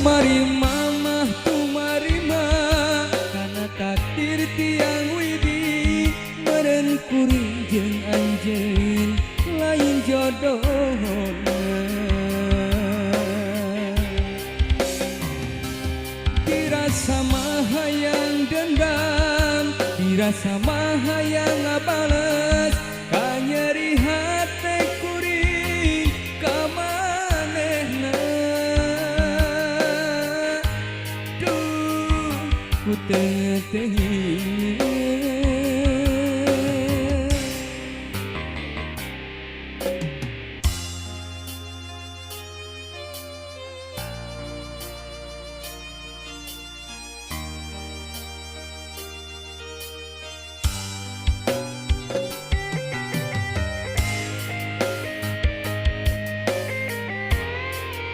Tumarima mah tumarima kana takdir tiang widi. Meren kuring jeung anjeun lain jodohna. Dirasa mah hayang dendam, dirasa mah hayang ngabales kanyeri hate kuring ka manehna. Duh, ku teu.